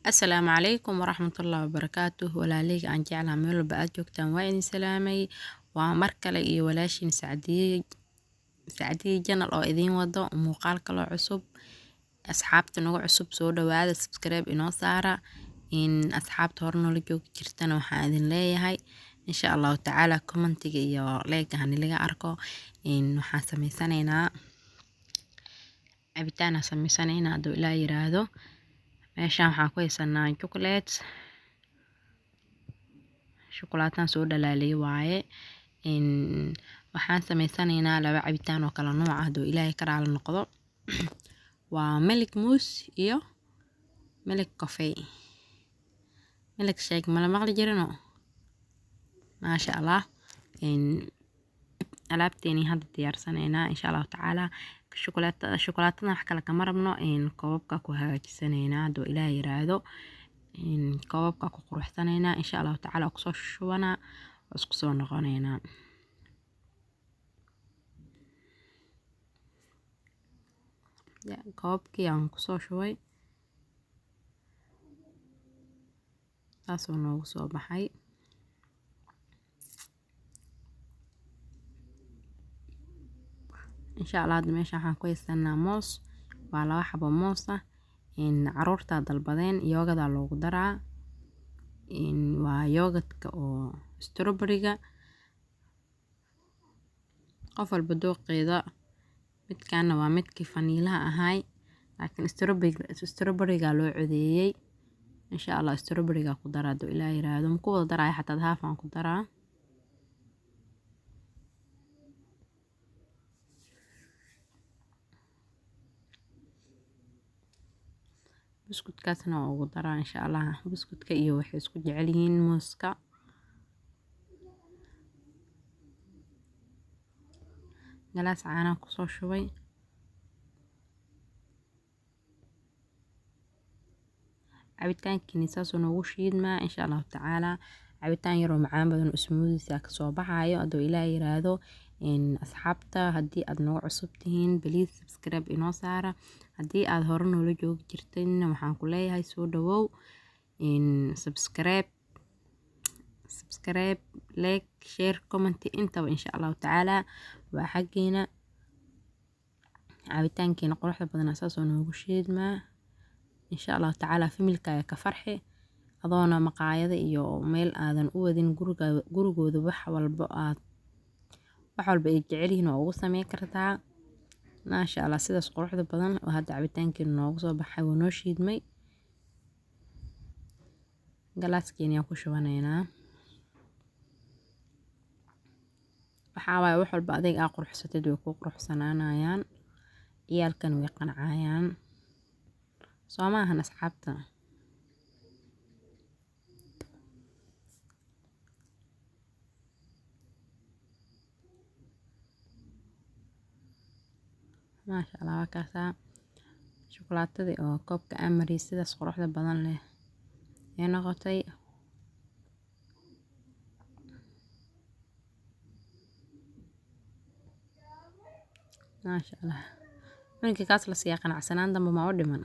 Asalaamu calaykum waraxmatullaahi wabarakaatuh. Walaaleyga aan jeclaha, meel walba aad joogtaan waa idin salaamay. Waa mar kale iyo walaashiin Sacdiye, Sacdiye Channel, oo idiin wado muuqaal kaloo cusub. Asxaabta nagu cusub, soo dhawaada, subscribe inoo saara. In asxaabta hore noola joogi jirtana, waxaan idin leeyahay, insha Allahu tacaala, commentiga iyo like hanilaga arko. In waxaan sameysanaynaa cabitaan aan sameysanaynaa, hadduu Ilaah yiraahdo. Meeshaan waxaan ku haysanaa chocolate, shukulaataan soo dhalaaliyay waaye. In waxaan sameysanaynaa laba cabitaan oo kala nooc ah, hadduu Ilaahay ka raali noqdo. Waa milk mousse iyo milk coffee, milk shake mala maqli jirino. Maasha Allah, in alaabteeni hadda diyaarsanaynaa, insha Allahu tacaala. Shukulaatada wax kale kama rabno, in koobabka ku hagaajisanaynaa, hadduu Ilaah yiraahdo. In koobabka ku quruxsanaynaa, insha Allahu tacaala, kusoo shubanaa, waa isku soo noqonaynaa. Koobabkii aan kusoo shubay, taasoo noogu soo baxay. Insha Allah, hadda meesha waxaan ku haysanaa moos, waa laba xabo moos ah. In caruurtaa dalbadeen, yogurtaa loogu daraa. In waa yogurtka oo strawberry-ga, qof walba dooqeeda. Midkaana waa midkii vanillaha ahaay, laakiin strawberry-ga loo codeeyey. Insha Allah, strawberry-ga ku daraa, hadduu Ilaah yiraahdo. Ma ku wada daraayo, xataa half aan ku daraa. Buskudkaasna waa ugu daraa, insha Allah. Buskudka iyo waxay isku jecel yihiin mooska. Galaas caanaa kusoo shubay. Cabitaankiini saasuu noogu shiidmaa, insha Allahu tacaala. Cabitaan yaroo macaan badan oo smoothies ah kasoo baxaayo, hadduu Ilaah yiraahdo. Asxaabta, haddii aad nagu cusub tihiin, please subscribe inoo saara. Haddii aad hore noola joogi jirtayna, waxaan ku leeyahay soo dhawow. Subscribe, like, share, comment intaba, insha Allahu tacaala, waa xaggiina. Cabitaankiina quruxda badanaa saasoo noogu shiidmaa, insha Allahu tacaala. Familykaaga ka farxi, adoona maqaayada iyo meel aadan u wadin. Guriga, gurigooda, wax walba aad, wax walba ay jecel yihiin waa ugu sameyn kartaa. Maasha Allah, sidaas quruxda badan oo hadda cabitaankiina noogu soo baxay, wuu noo shiidmay. Galaaskeeni aan ku shubanaynaa. Waxaa waaye, wax walba adeeg aa quruxsatid way kuu quruxsanaanayaan, ciyaalkan way qancayaan, soo maahan, asxaabta? Maasha Allah, waa kaasaa shukulaatadii oo koobka aan mariyay, sidaas quruxda badan leh ee noqotay. Maasha Allah, cunuga kaas la siiyaa qanacsanaan dambe ma u dhiman,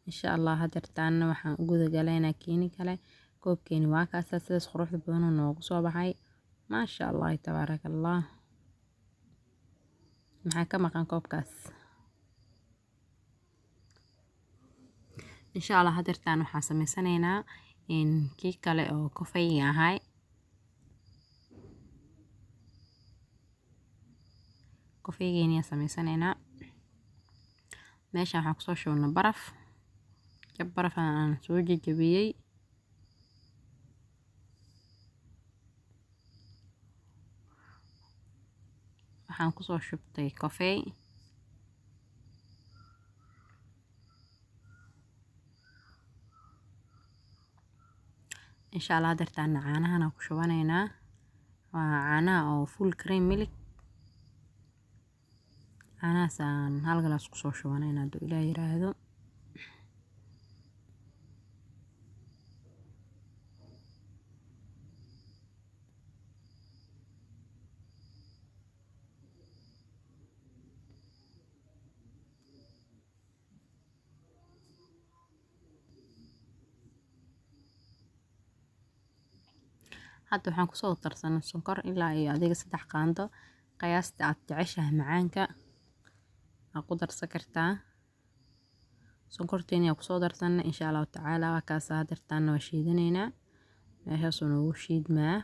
insha Allah. Hadeertaana waxaan u guda galaynaa keeni kale. Koobkeeni waa kaasaa, sidaas quruxda badanoo noogu soo baxay. Maasha Allah, tabaaraka Allah. Maxaa ka maqan koobkaas? Insha Allah, hadeertaan waxaan sameysanaynaa kii kale oo coffeega ahay. Coffeegeeni ayaan sameysanaynaa. Meeshan waxaan kusoo shubnay baraf, jab baraf aan soo jajabiyey. Waxaan kusoo shubtay coffee. Insha Allah, hadeertaana caanahana ku shubanaynaa. Waa caanaha oo full cream milk. Caanahaas aan hal galaas kusoo shubanaynaa, hadduu Ilaah yiraahdo. Hadda waxaan kusoo darsanay sonkor ilaa iyo adiga 3 qaando. Qiyaasta aad jeceshahay macaanka aad ku darsan kartaa. Sonkorteena ayaa kusoo darsanay insha Allahu tacaala. Waa kaas hadeertaana waa shiidanaynaa. Meeshaasuu noogu shiidmaa.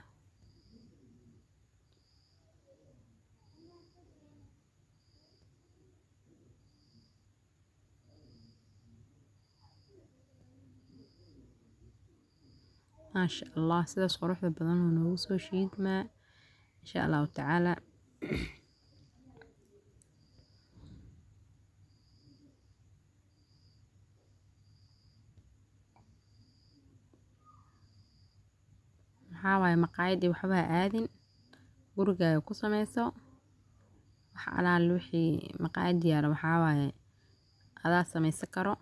Maasha Allah, sidaas quruxda badan oo noogu soo shiidmaa insha Allahu tacaala. Maxaa waaye maqaayad iyo waxba ha aadin, gurigaaga ku sameyso. Wax alaal wixii maqaayad yaalo waxaa waaye adaa sameysan karo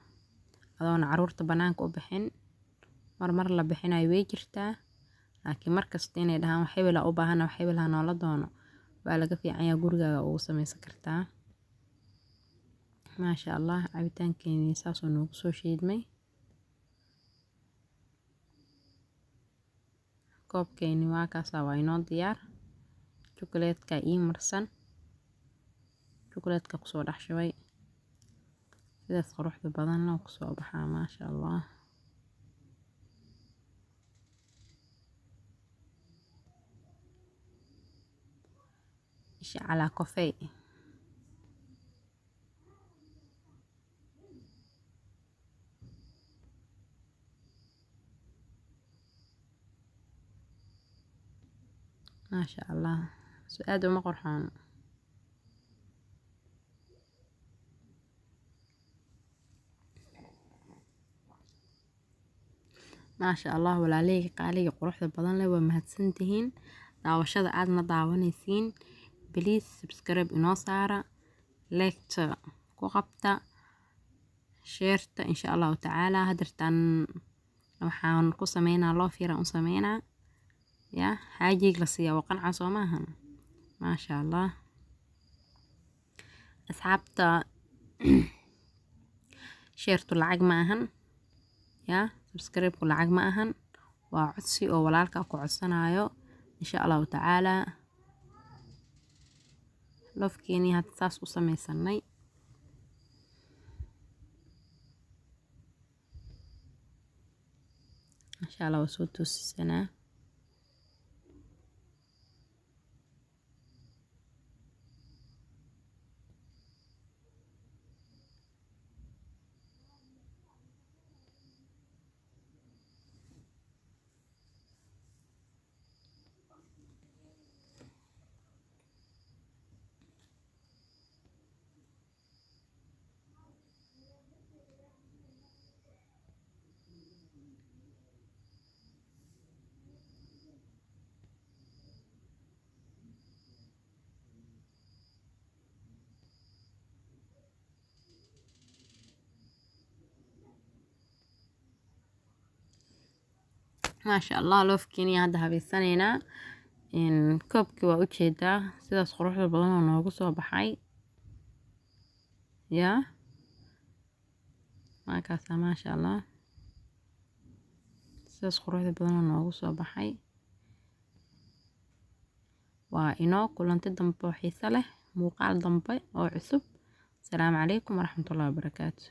adoona caruurta banaanka u bixin. Mar mar la bixinayo way jirtaa, laakiin mar kasta inay dhahaan wax hebel u baahan, wax hebel ha noola doono, waa laga fiican yahay. Gurigaaga ugu sameysan kartaa. Maasha Allah, cabitaankeenii saasoo noogu soo shiidmay. Koobkeeni waa kaasaa, waa inoo diyaar. Jukuleedka ii marsan, jukuleedka kusoo dhex shubay. Sidaas quruxda badan loo kusoo baxaa maasha Allah. Isha calaa coffee. Maasha Allah, so aad uma qurxoon. Maasha Allah, walaalahayga qaaliga quruxda badan leh, waa mahadsantihiin daawashada aadna daawanaysiin. Please subscribe inoo saara, like ku qabta, share-ta insha Allahu tacaala. Hadeertaan waxaan ku sameynaa loof yar aan u sameynaa. Ya xaajiga la siiyaa waa qanca soo maahan. Maasha Allah, asxaabta, share-tu lacag ma ahan, ya subscribe-ku lacag ma ahan, waa codsi oo walaalka ku codsanayo insha Allahu tacaala. Loofkeenii hadda saas u sameysanay. Insha Allah waa soo toosisanaa. Maasha Allah, loofkeeni hadda habeysanaynaa. Koobkii waa ujeedaa sidaas quruxda badan oo noogu soo baxay. Yaa markaasa maasha Allah, sidaas quruxda badan oo noogu soo baxay. Waa inoo kulanti dambe oo xiiso leh, muuqaal dambe oo cusub. Asalaamu calaykum waraxmatullahi wabarakaatu.